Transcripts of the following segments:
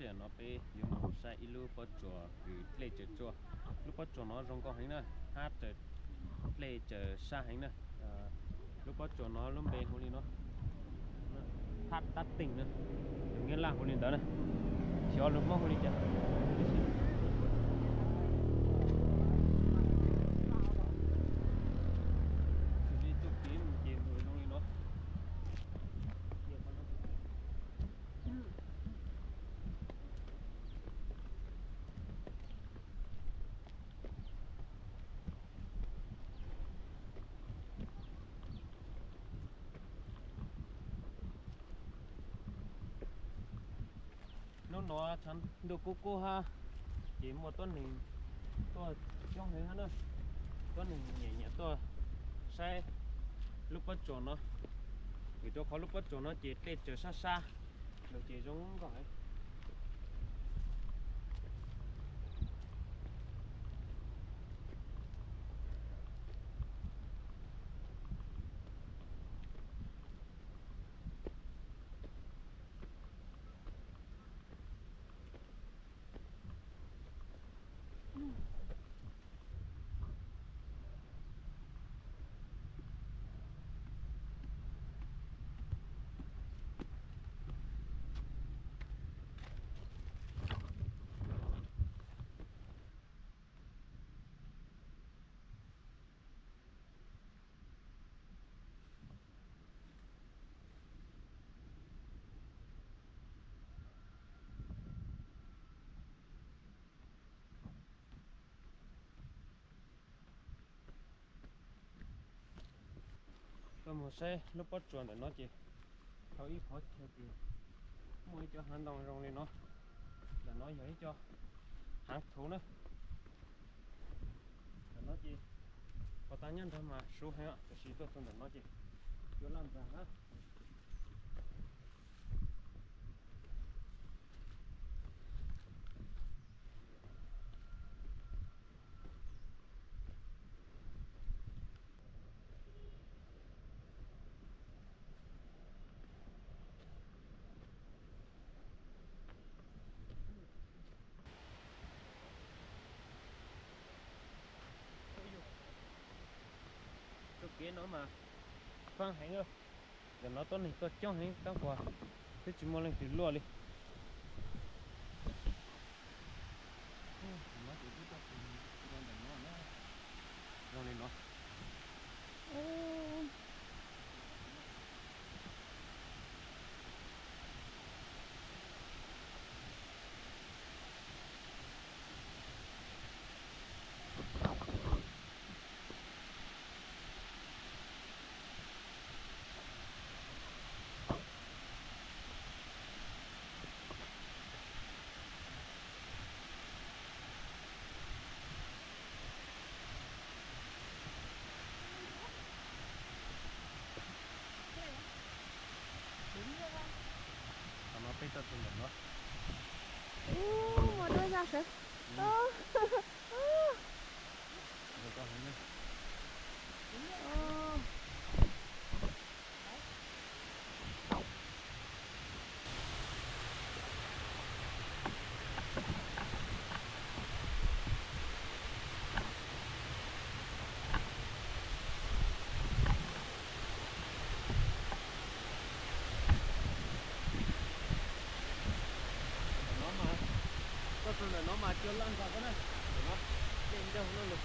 Tam no peb yuav mus saib ib lub pob tsuas kws dlej tsaws tsuaj. Lub pob tsuas no zoo nkauj heev na, hab dlej tsaws sab heev na. Lub pob tsuas no lub npe hu li no, Thaj Tab Teej na, lus Nyab Laj hu li ntawd na, xyov lus Hmoob hu li cas. Txuj kev mus ces mus zoo li no. Hnub no tshav ntuj kub kub hab, ces muaj tuab neeg tuaj coob heev hab na. Tuab neeg nyiam nyiam tuaj saib lub pob tsuas no, vim rau qhov lub pob tsuas no ces dlej tsaws sab sab, lug ces zoo nkauj heev. Tuaj mus saib lub pob tsuas ntawm no ces tau ib qhov chaw ces muaj ib co haav ntoo zoo li no. Ntawm no yog ib co haav thuv na. Ntawm no ces pov tag nyob nrag mas suv heev, tab sis tuaj txog ntawm no ces cua laj ntxag na. Txuj kev no mas faaj heev, ntawm no tuab neeg tuaj coob heev tab sis twb tsis muaj leej twg luaj li. Zoo li no. Qhov no peb tuaj txog ntawm no. Ub, muaj duab zaj sawv. Tuaj txog ntawm no mas cua laj ntxag kawg na, ntawm no dlej ncauj lug.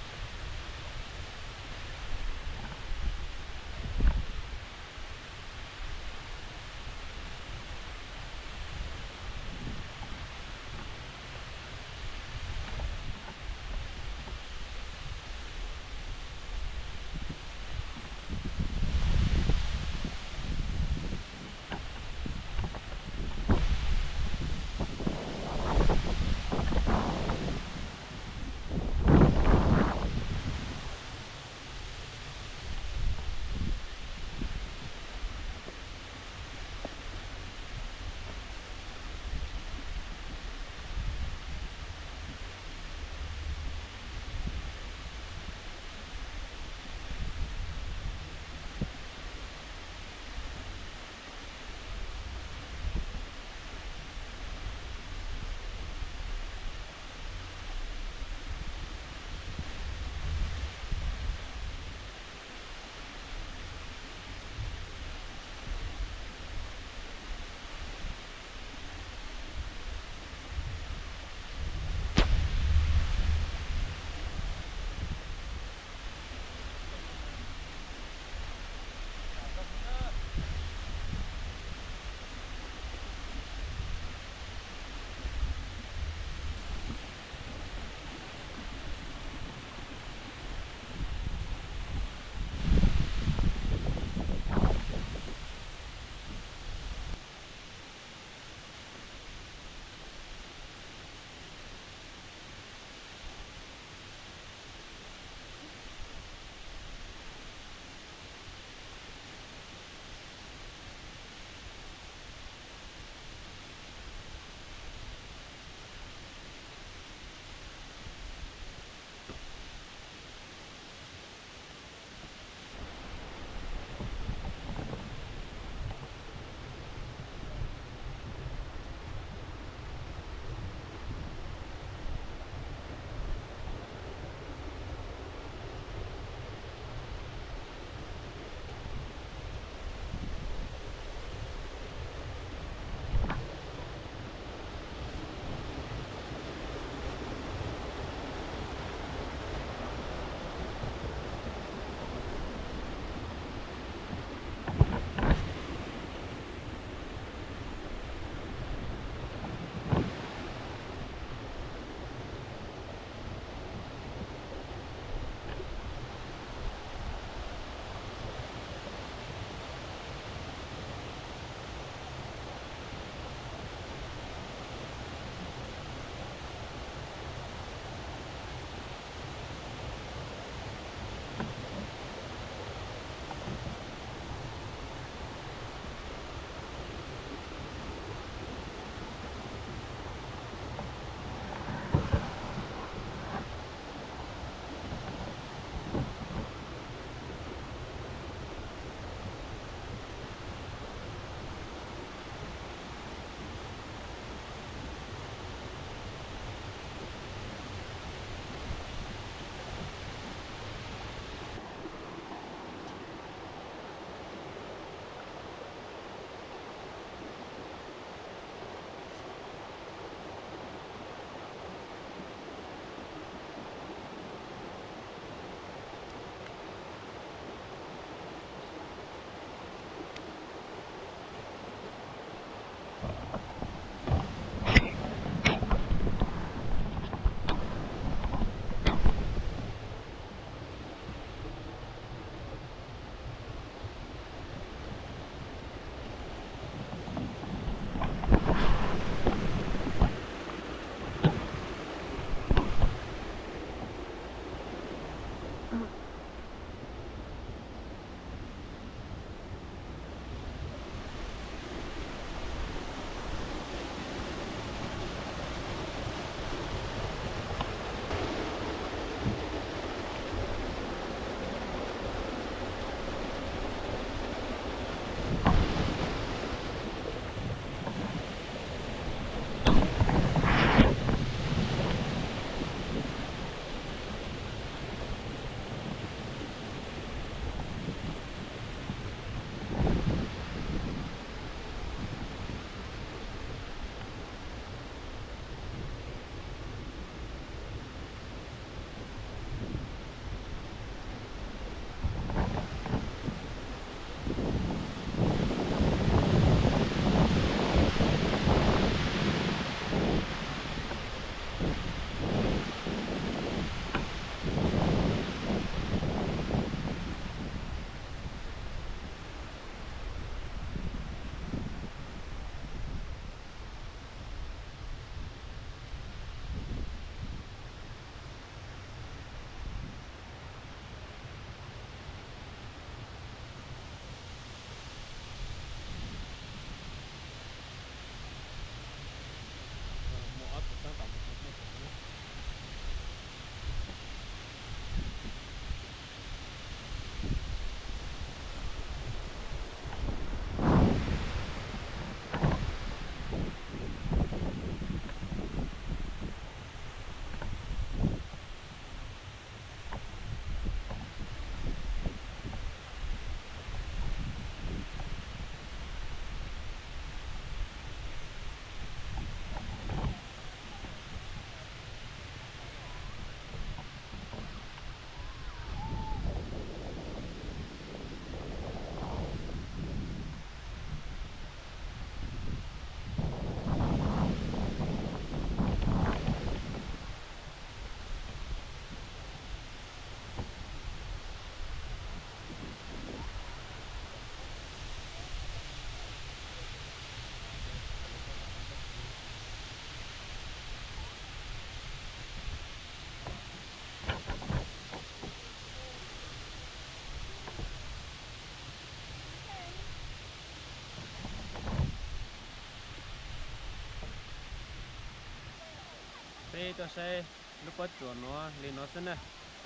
Peb tuaj saib lub pob tsuas no li no xwb na.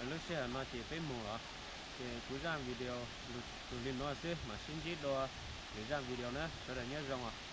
Lub sij hawm no ces peb mus lawm, ces kuv zaj video los txog li no xwb, mam sib ntsib dua lwm zaj video na, sawv daws nyob zoo os.